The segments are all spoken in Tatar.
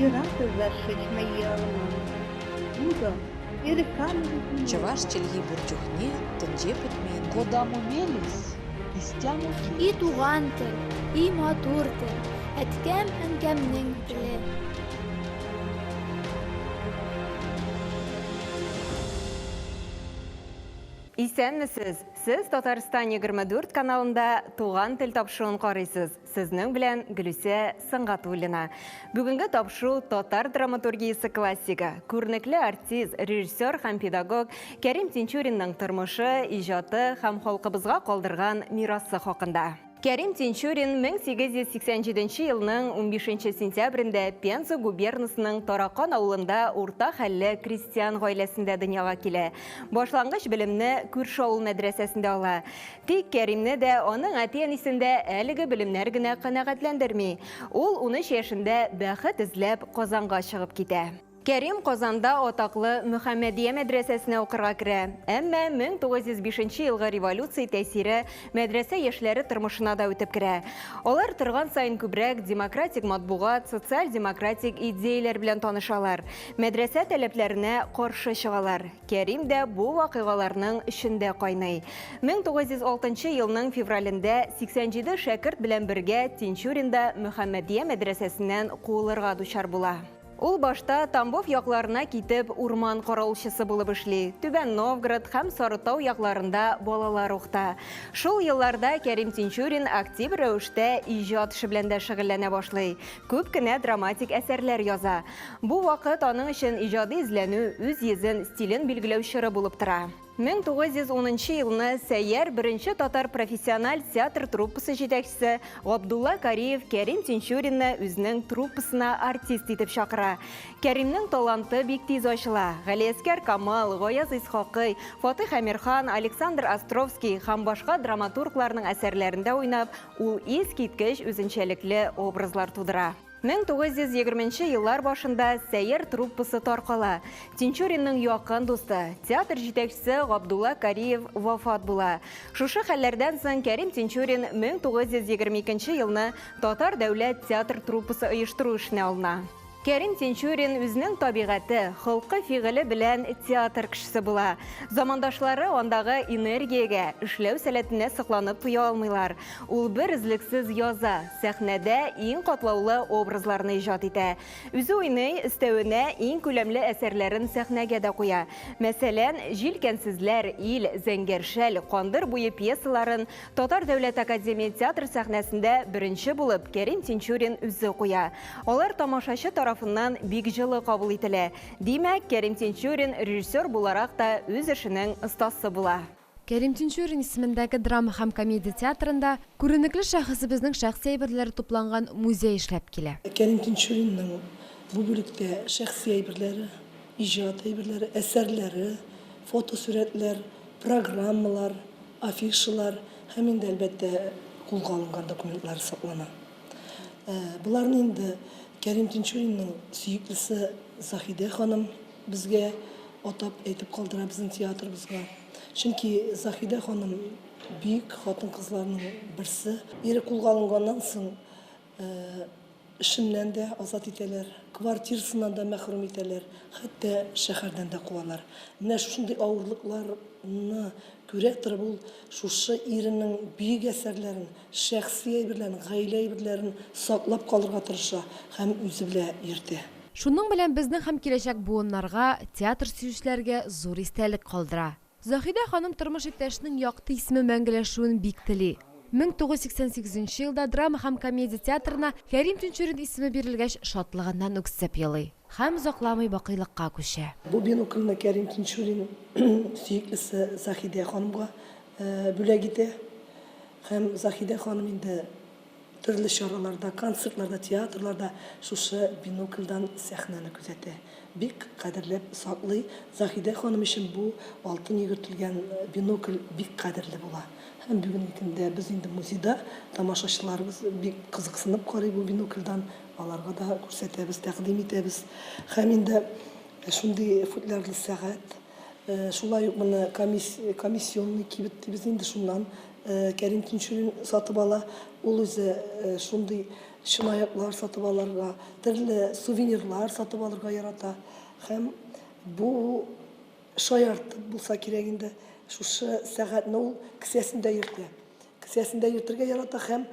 Юратӑвашшӗн ялан. Чӑваш чӗлхи пур чухне тӗнче пӗтмен. Кодамо мелесь, истямо ки. И туган тел, и матур тел, әткәм-әнкәмнең теле. Исәнмесез! Сез Татарстан 24 каналында Туган тел тапшыруын карыйсыз. Сезнең белән Гөлүсә Сөнгатуллина. Бүгенге тапшыру татар драматургиясе классигы, күренекле артист, режиссер һәм педагог Кәрим Тинчуринның тормышы, иҗаты һәм халкыбызга калдырган мирасы хакында. Кәрим Тинчурин 1887 елның 15 сентябрендә Пенза губернасының Таракан авылында урта хәлле крестьян гаиләсендә дөньяга килә. Башлангыч белемне күрше авыл мәдрәсәсендә ала. Тик Кәримне дә, аның әти-әнисен дә әлеге белемнәр генә канәгатьләндерми. Ул 13 яшендә бәхет эзләп Казанга чыгып китә. Кәрим Казанда атаклы Мөхәммәдия мәдрәсәсенә укырга керә. Әмма 1905 елгы революция тәэсире мәдрәсә яшьләре тормышына да үтеп керә. Алар торган саен күбрәк демократик матбугат, социаль-демократик идеяләр белән танышалар, мәдрәсә таләпләренә каршы чыгалар. Кәрим дә бу вакыйгаларның эчендә кайный. 1906 елның февралендә 87 шәкерт белән бергә Тинчурин да Мөхәммәдия мәдрәсәсеннән куылырга дучар була. Ул башта Тамбов якларына китеп, урман каравылчысы булып эшли, Түбән Новгород һәм Сарытау якларында балалар укыта. Шул елларда Кәрим Тинчурин актив рәвештә иҗат эше белән дә шөгыльләнә башлый, күп кенә драматик әсәрләр яза. Бу вакыт аның өчен иҗади эзләнү, үз йөзен, стилен билгеләү чоры булып тора. 1910 нчы елны Сәйяр беренче татар профессиональ театр труппасы җитәкчесе Габдулла Кариев Кәрим Тинчуринны үзенең труппасына артист итеп чакыра. Кәримнең таланты бик тиз ачыла. Галиәсгар Камал, Гаяз Исхакый, Фатыйх Әмирхан, Александр Островский һәм башка драматургларның әсәрләрендә уйнап, ул искиткеч үзенчәлекле образлар тудыра. 1920 нче еллар башында Сәер труппасы таркала. Тинчуринның якын дусты, театр җитәкчесе Габдулла Кариев вафат була. Шушы хәлләрдән соң Кәрим Тинчурин 1922 елны Татар дәүләт театр труппасы оештыру эшенә алына. Кәрим Тинчурин үзенең табигате, холкы-фигыле белән театр кешесе була. Замандашлары андагы энергиягә, эшләү сәләтенә сокланып туя алмыйлар. Ул бер өзлексез яза, сәхнәдә иң катлаулы образларны иҗат итә. Үзе уйный, өстәвенә, иң күләмле әсәрләрен сәхнәгә дә куя. Мәсәлән, Җилкәнсезләр, Ил, Зәңгәр шәл, Кандыр буе пьесаларын Татар дәүләт академия театры сәхнәсендә беренче булып Кәрим Тинчурин үзе куя. Алар тамашачы тарафыннан бик җылы кабул ителә. Димәк, Кәрим Тинчурин режиссер буларак та үз эшенең остасы була. Кәрим Тинчурин исемендәге драма һәм комедия театрында күренекле шәхесебезнең шәхси әйберләре тупланган музей эшләп килә. Кәрим Тинчуринның бу бүлектә шәхси әйберләре, иҗат әйберләре, әсәрләре, фотосурәтләр, программалар, афишалар һәм инде, әлбәттә, кулга алынган документлар саклана. Боларны инде Кәрим Тинчуринның сөеклесе Заһидә ханым безгә атап әйтеп калдыра безнең театрыбызга. Чөнки Заһидә ханым бөек хатын-кызларның берсе. Ире кулга алынганнан соң Эшеннән дә азат итәләр, квартирасыннан да мәхрүм итәләр, хәтта шәһәрдән дә куалар. Менә шушындый авырлыкларны күрә торып, ул шушы иренең бөек әсәрләрен, шәхси әйберләрен, гаилә әйберләрен саклап калырга тырыша һәм үзе белә йөртә. Шуның белән безнең һәм киләчәк буыннарга, театр сөючеләргә зур истәлек калдыра. Заһидә ханым тормыш иптәшенең якты исеме мәңгеләшүен бик тели. 1988 нче елда драма һәм комедия театрына Кәрим Тинчурин исеме бирелгәч, шатлыгыннан үксеп елый. Һәм озакламый бакыйлыкка күчә. Бу бинокльне Кәрим Тинчурин сөеклесе Заһидә ханымга бүләк итә. Һәм Заһидә ханым инде Төрле чараларда, концертларда, театрларда шушы бинокльдан сәхнәне күзәтә. Бик кадерләп саклый. Заһидә ханым өчен бу алтын йөгертелгән бинокль бик кадерле була. Һәм бүгенге көндә без инде музейда тамашачыларыбыз бик кызыксынып карый бу бинокльдан. Аларга да күрсәтәбез, тәкъдим итәбез. Һәм инде шундый футлярлы сәгать, шулай ук моны комиссионный кибет дибез инде, шуннан. Кәрим Тинчурин сатып ала. Ул үзе шундый чынаяклар сатып алырга, төрле сувенирлар сатып алырга ярата. Һәм бу шаяртып булса кирәк инде, шушы сәгатьне ул кесәсендә йөртә. Кесәсендә йөртергә ярата һәм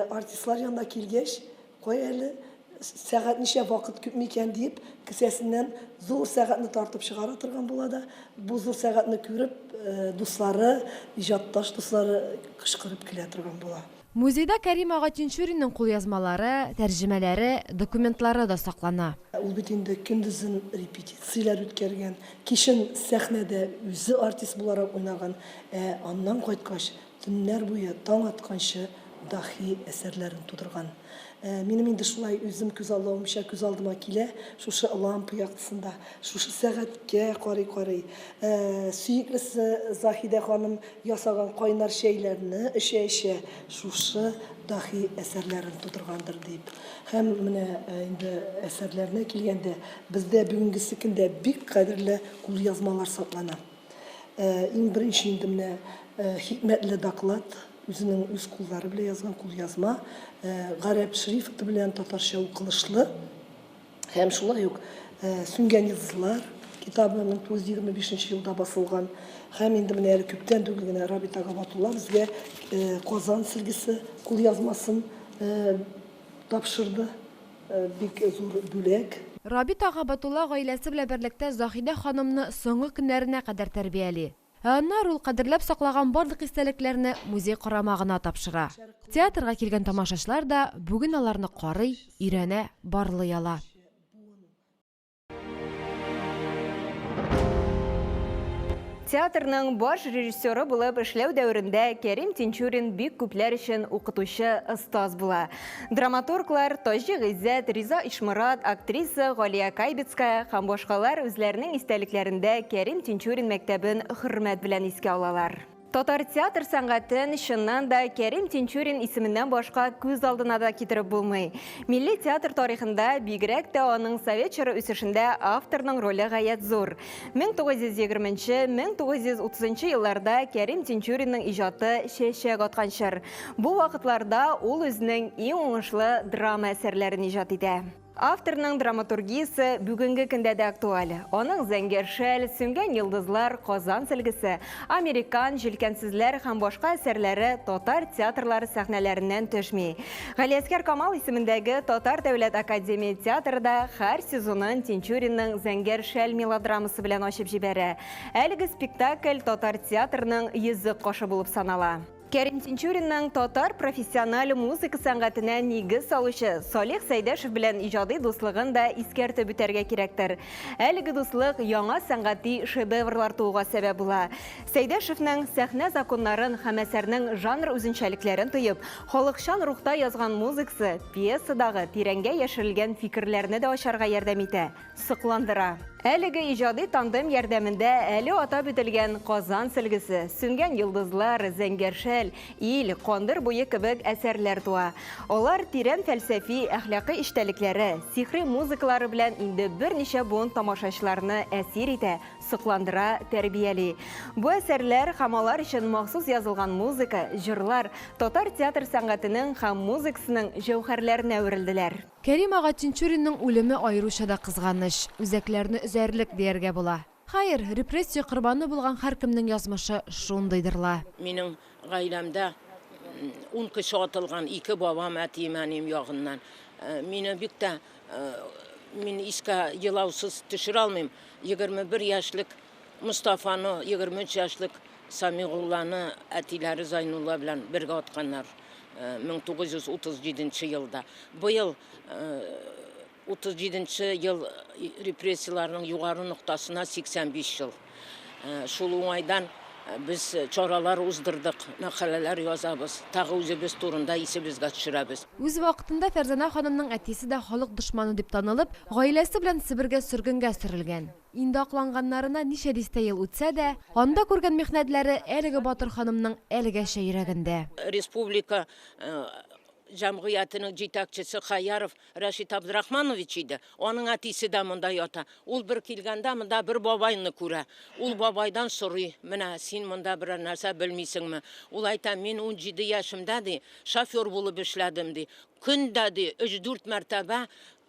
артистлар янына килгәч, Кая әле, сәгать ничә вакыт күпме икән диеп, кесәсеннән зур сәгатьне тартып чыгара торган була да, бу зур сәгатьне күреп, дуслары, иҗатташ дуслары кычкырып көлә торган була. Музейда Кәрим ага Тинчуринның кулъязмалары, тәрҗемәләре, документлары да саклана. Ул бит инде көндезен репетицияләр үткәргән, кичен сәхнәдә үзе артист буларак уйнаган, ә аннан кайткач, төннәр буе, таң атканчы даһи әсәрләрен тудырган. Минем инде шулай үзем күзаллавымча күз алдыма килә, шушы лампа яктысында, шушы сәгатькә карый-карый, сөеклесе Заһидә ханым ясаган кайнар чәйләрне эчә-эчә шушы даһи әсәрләрен тудыргандыр дип. Һәм менә инде әсәрләренә килгәндә, бездә бүгенгесе көндә бик кадерле кулъязмалар саклана. Иң беренче инде менә хикмәтле доклад, үзенең үз куллары белән язган кулъязма, гарәп шрифты белән татарча укылышлы һәм шулай ук Сүнгән йолдызлар китабы 1925 нче елда басылган. Һәм инде менә әле күптән түгел генә Рабит ага Батулла безгә Казан сөлгесе кулъязмасын тапшырды. Бик зур бүләк. Рабит ага Батулла гаиләсе белән берлектә Заһидә ханымны соңгы көннәренә кадәр тәрбияли. Ә аннары ул кадерләп саклаган барлык истәлекләрне музей карамагына тапшыра. Театрга килгән тамашачылар да бүген аларны карый, өйрәнә, барлый ала. Театрның баш режиссеры булып эшләү дәверендә Кәрим Тинчурин бик күпләр өчен укытучы, остаз була. Драматурглар Таҗи Гыйззәт, Риза Ишморат, актриса Галия Кайбицкая һәм башкалар үзләренең истәлекләрендә Кәрим Тинчурин мәктәбен хөрмәт белән искә алалар. Татар театр сәнгатен, чыннан да, Кәрим Тинчурин исеменнән башка күз алдына да китереп булмый. Милли театр тарихында, бигрәк тә аның совет чоры үсешендә авторның роле гаять зур. 1920-нче, 1930 елларда Кәрим Тинчуринның иҗаты чәчәк аткан чор. Бу вакытларда ул үзенең иң уңышлы драма әсәрләрен иҗат итә. Авторның драматургиясе бүгенге көндә дә актуаль. Аның Зәңгәр шәл, Сүнгән йолдызлар, Казан сөлгесе, Американ, Җилкәнсезләр һәм башка әсәрләре татар театрлары сәхнәләреннән төшми. Галиәсгар Камал исемендәге Татар дәүләт академия театры да һәр сезонын Тинчуринның Зәңгәр шәл мелодрамасы белән ачып җибәрә. Әлеге спектакль татар театрының йөзек кашы булып санала. Кәрим Тинчуринның татар профессиональ музыка сәнгатенә нигез салучы Салих Сәйдәшев белән иҗади дуслыгын да искәртеп үтәргә кирәктер. Әлеге дуслык яңа сәнгати шедеврлар тууга сәбәп була. Сәйдәшевнең сәхнә законнарын һәм әсәрнең жанр үзенчәлекләрен тоеп, халыкчан рухта язган музыкасы пьесадагы тирәнгә яшерелгән фикерләрне дә ачарга ярдәм итә. Сокландыра. Әлеге иҗади тандем ярдәмендә әле атап үтелгән Казан сөлгесе, Сүнгән йолдызлар, Зәңгәр шәл, Ил, Кандыр буе кебек әсәрләр туа. Алар тирән фәлсәфи, әхлакый эчтәлекләре, сихри музыкалары белән инде берничә буын тамашачыларны әсир итә, сокландыра, тәрбияли. Бу әсәрләр һәм алар өчен махсус язылган музыка, җырлар татар театр сәнгатенең һәм музыкасының җәүһәрләренә әверелделәр. Кәрим ага Тинчуринның үлеме аеруча да кызганыч, үзәкләрне өзәрлек дияргә була. Хәер, репрессия корбаны булган һәркемнең язмышы шундыйдыр ла. Минем гаиләмдә ун кеше атылган, ике бабам, әтием, әнием ягыннан. Мине бик тә, мин искә елаусыз төшерә алмыйм. 21 яшьлек Мостафаны, 23 яшьлек Самигулланы әтиләре Зайнулла белән бергә атканнар 1937 елда. Быел 37 нче ел репрессияләрнең югары ноктасына 85 ел. Шул уңайдан без чаралар уздырдык, мәкаләләр язабыз, тагы үзебез турында исебезгә төшерәбез. Үз вакытында Фәрзәнә ханымның әтисе дә халык дошманы дип танылып, гаиләсе белән Себергә сөргенгә сөрелгән. Инде акланганнарына ничә дистә ел үтсә дә, анда күргән михнәтләре әлеге батыр ханымның әлегәчә йөрәгендә. Республика. җәмгыятенең җитәкчесе Хаяров Рәшит Абдрахманович иде. Аның әтисе дә монда ята. Ул бер килгәндә монда бер бабайны күрә. Ул бабайдан сорый, менә син монда берәр нәрсә белмисеңме? Ул әйтә, мин 17 яшемдә, ди, шофер булып эшләдем, ди. Көн дә, ди, өч-дүрт мәртәбә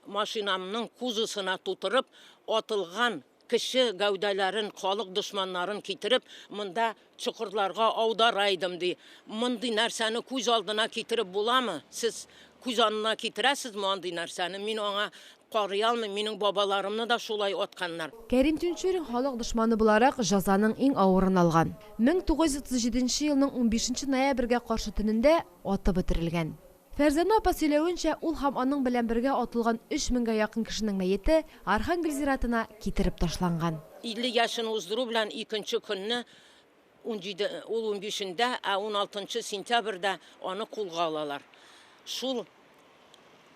машинамның кузовына тутырып атылган кеше гәүдәләрен, халык дошманнарын китереп, монда чокырларга аудара идем, ди. Мондый нәрсәне күз алдына китереп буламы? Сез күз алдына китерәсезме андый нәрсәне? Мин аңа карый алмыйм, минем бабаларымны да шулай атканнар. Кәрим Тинчурин халык дошманы буларак җазаның иң авырын алган. 1937 елның унбишенче ноябрьгә каршы төнендә атып үтерелгән. Фәрзәнә апа сөйләвенчә, ул һәм аның белән бергә атылган өч меңгә якын кешенең мәете Архангель зиратына китереп ташланган. 50 яшен уздыру белән икенче көнне, 17, ул унбишендә, ә уналтынчы сентябрьдә аны кулга алалар. Шул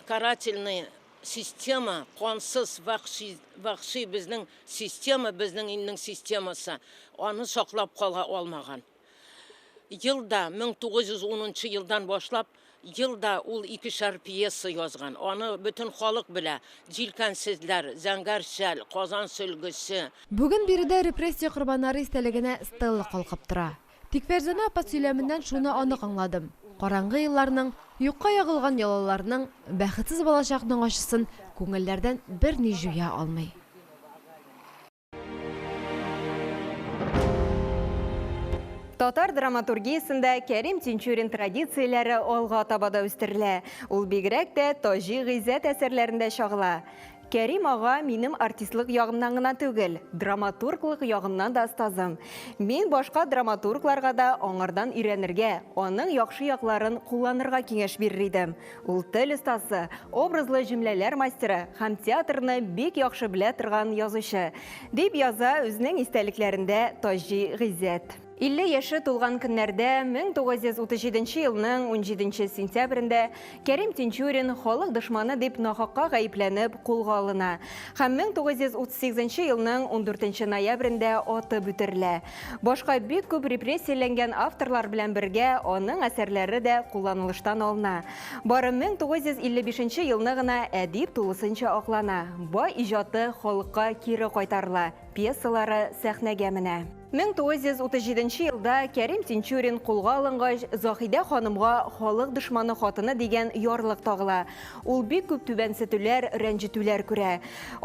карательный система, кансыз, вәхши, вәхши безнең система, безнең илнең системасы аны саклап кала алмаган. Ел да, 1910 нчы елдан башлап, ел да ул икешәр пьеса язган. Аны бөтен халык белә. Җилкәнсезләр, Зәңгәр шәл, Казан сөлгесе. Бүген биредә репрессия корбаннары истәлегенә стелла калкып тора. Тик Фәрзәнә апа сөйләменнән шуны анык аңладым, караңгы елларның, юкка ягылган ялаларның, бәхетсез балачакның ачысын күңелләрдән берни җуя алмый. Татар драматургиясендә Кәрим Тинчурин традицияләре алга таба да үстерелә. Ул бигрәк тә Таҗи Гыйззәт әсәрләрендә чагыла. Кәрим ага минем артистлык ягымнан гына түгел, драматурглык ягымнан да остазым. Мин башка драматургларга да аңардан өйрәнергә, аның яхшы якларын кулланырга киңәш бирер идем. Ул тел остасы, образлы җөмләләр мастеры һәм театрны бик яхшы белә торган язучы, дип яза үзенең истәлекләрендә Таҗи Гыйззәт. 50 яше тулган көннәрдә, 1937 елның унҗиденче сентябрендә Кәрим Тинчурин халык дошманы дип нахакка гаепләнеп кулга алына һәм 1938 елның ундүртенче ноябрендә атып үтерелә. Башка бик күп репрессияләнгән авторлар белән бергә аның әсәрләре дә кулланылыштан алына. Бары 1955 елны гына әдип тулысынча аклана, бай иҗаты халыкка кире кайтарыла, пьесалары сәхнәгә менә. 1937 елда Кәрим Тинчурин кулга алынгач, Заһидә ханымга халык дошманы хатыны дигән ярлык тагыла. Ул бик күп түбәнсетүләр, рәнҗетүләр күрә.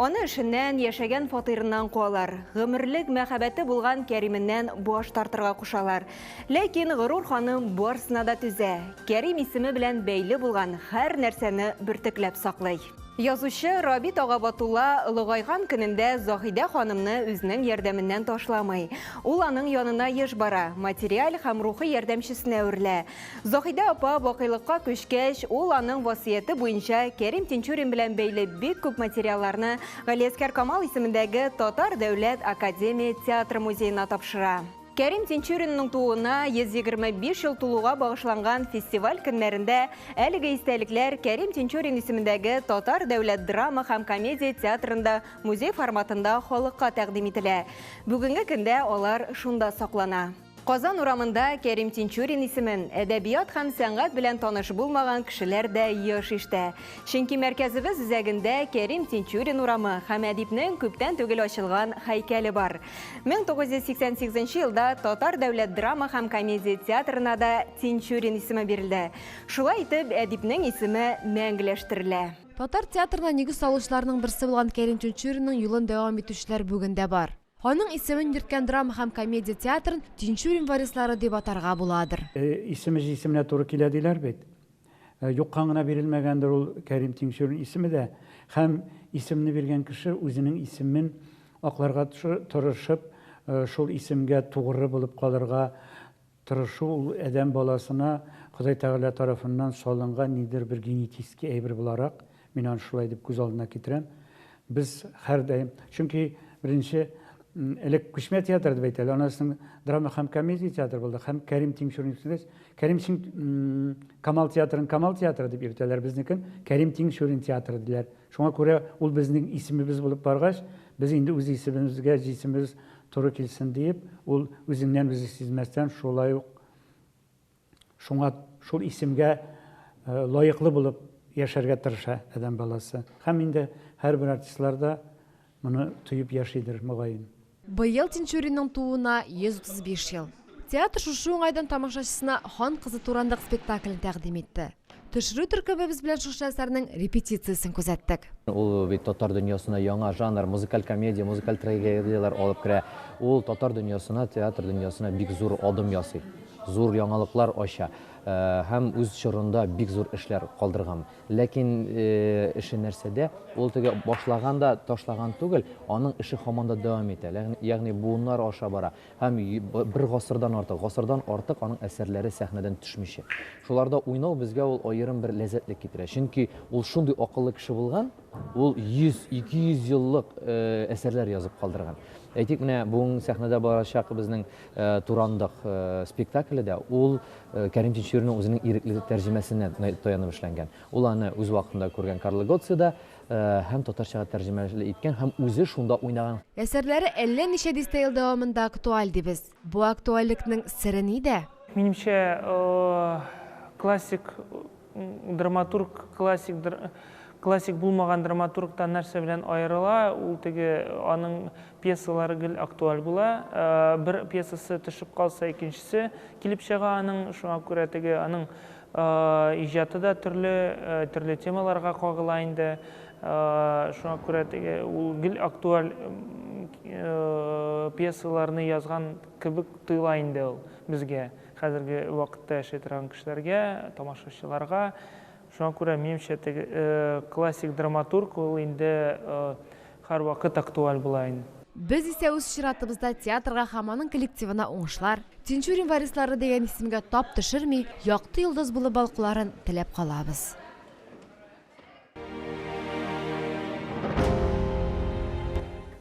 Аны эшеннән, яшәгән фатирыннан куалар. Гомерлек мәхәббәте булган Кәрименнән баш тартырга кушалар. Ләкин горур ханым барысына да түзә. Кәрим исеме белән бәйле булган һәр нәрсәне бөртекләп саклый. Язучы Рабит ага Батулла олыгайган көнендә Заһидә ханымны үзенең ярдәменнән ташламый. Ул аның янына еш бара, материаль һәм рухи ярдәмчесенә әверелә. Заһидә апа бакыйлыкка күчкәч, ул аның васыяте буенча Кәрим Тинчурин белән бәйле бик күп материалларны Галиәсгар Камал исемендәге Татар дәүләт академия театры музеена тапшыра. Кәрим Тинчуринның тууына 125 ел тулуга багышланган фестиваль көннәрендә әлеге истәлекләр Кәрим Тинчурин исемендәге Татар дәүләт драма һәм комедия театрында музей форматында халыкка тәкъдим ителә. Бүгенге көндә алар шунда саклана. Казан урамында Кәрим Тинчурин исемен әдәбият һәм сәнгать белән таныш булмаган кешеләр дә еш ишетә. Чөнки мәркәзебез үзәгендә Кәрим Тинчурин урамы һәм әдипнең күптән түгел ачылган һәйкәле бар. 1988 елда Татар дәүләт драма һәм комедия театрына да Тинчурин исеме бирелде. Шулай итеп, әдипнең исеме мәңгеләштерелә. Татар театрына нигез салучыларның берсе булган Кәрим Тинчуринның юлын дәвам итүчеләр бүген дә бар. Аның исемен йөрткән драма һәм комедия театрын Тинчурин варислары дип атарга буладыр. Исеме җисеменә туры килә диләр бит. Юкка гына бирелмәгәндер ул Кәрим Тинчурин исеме дә. Һәм исемне биргән кеше үзенең исемен акларга тырышып, шул исемгә тугры булып калырга Тырышу ул адәм баласына Ходай Тәгалә тарафыннан салынган ниндидер бер генетический әйбер буларак, мин аны шулай дип күз алдына китерәм. Без һәрдаим, чөнки беренче элек күчмә театр дип әйтәләр, аннан соң драма һәм комедия театры булды, һәм Кәрим Тинчурин исемле, Кәрим Син Камал театрын Камал театры дип йөртәләр, безнекен Кәрим Тинчурин театры диләр. Шуңа күрә ул безнең исемебез булып баргач, без инде үз исемебезгә җисемебез туры килсен диеп, ул үзеннән-үзе сизмәстән шулай ук шуңа шул исемгә лаеклы булып яшәргә тырыша адәм баласы. Һәм инде һәрбер артистлар да моны тоеп яшидер, мөгаен. Быел Тинчуринның тууына 135 ел. Театр шушы уңайдан тамашачысына Хан кызы Турандык спектаклен тәкъдим итте. Төшерү төркемебез белән шушы әсәрнең репетициясен күзәттек. Ул бит татар дөньясына яңа жанр, музыкаль комедия, музыкаль трагедияләр алып керә. Ул татар дөньясына, театр дөньясына бик зур адым ясый, зур яңалыклар ача һәм үз чорында бик зур эшләр калдырган. Ләкин эше нәрсәдә? Ул теге башлаган да ташлаган түгел, аның эше һаман да дәвам итә. Ягъни буыннар аша бара. Һәм бер гасырдан артык, гасырдан артык аның әсәрләре сәхнәдән төшмичә. Шуларда уйнау безгә ул аерым бер ләззәтлек китерә. Чөнки ул шундый акыллы кеше булган, ул 100, 200 еллык әсәрләр язып калдырган. Әйтик, менә бүген сәхнәдә барачак безнең Турандык спектакле дә ул Кәрим Тинчуринның үзенең ирекле тәрҗемәсенә таянып эшләнгән. Ул аны үз вакытында күргән Карло Гоцци да һәм татарчага тәрҗемә иткән һәм үзе шунда уйнаган. Әсәрләре әллә ничә дистә ел дәвамында актуаль дибез. Бу актуальлекнең сере нидә? Минемчә, классик драматург классик классик булмаган драматургтан нәрсә белән аерыла, ул теге аның пьесалары гел актуаль була. Бер пьесасы төшеп калса, икенчесе килеп чыга аның, шуңа күрә теге аның Иҗаты да төрле, төрле темаларга кагыла инде. Шуңа күрә теге ул гел актуаль пьесаларны язган кебек тоела инде ул безгә, хәзерге вакытта яши торган кешеләргә, тамашачыларга. Шуңа күрә, минемчә, теге классик драматург ул инде һәрвакыт актуаль була инде. Без исә үз чиратыбызда театрга һәм аның коллективына уңышлар, Тинчурин варислары дигән исемгә тап төшерми, якты йолдыз булып балкуларын теләп калабыз.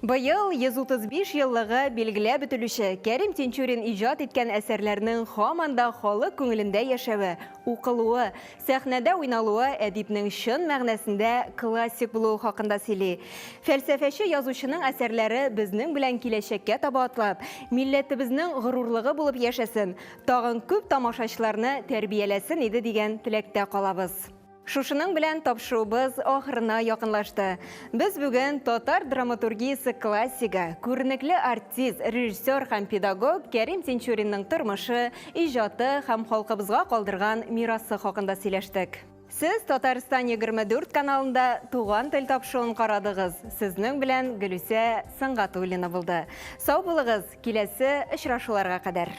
Быел 135 еллыгы билгеләп үтелүче Кәрим Тинчурин иҗат иткән әсәрләрнең һаман да халык күңелендә яшәве, укылуы, сәхнәдә уйналуы әдипнең чын мәгънәсендә классик булуы хакында сөйли. Фәлсәфәче язучының әсәрләре безнең белән киләчәккә таба атлап, милләтебезнең горурлыгы булып яшәсен, тагын күп тамашачыларны тәрбияләсен иде дигән теләктә калабыз. Шушының белән тапшыруыбыз ахырына якынлашты. Без бүген татар драматургиясе классигы, күренекле артист, режиссер һәм педагог Кәрим Тинчуринның тормышы, иҗаты һәм халкыбызга калдырган мирасы хакында сөйләштек. Сез Татарстан 24 каналында Туган тел тапшыруын карадыгыз. Сезнең белән Гөлүсә Сөнгатуллина булды. Сау булыгыз, киләсе очрашуларга кадәр.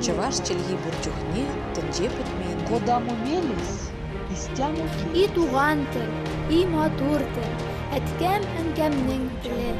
Чӑваш чӗлхи пур чухне тӗнче пӗтмен. Кодамо мелесь, истямо ки. И туган тел, и матур тел, әткәм-әнкәмнең теле.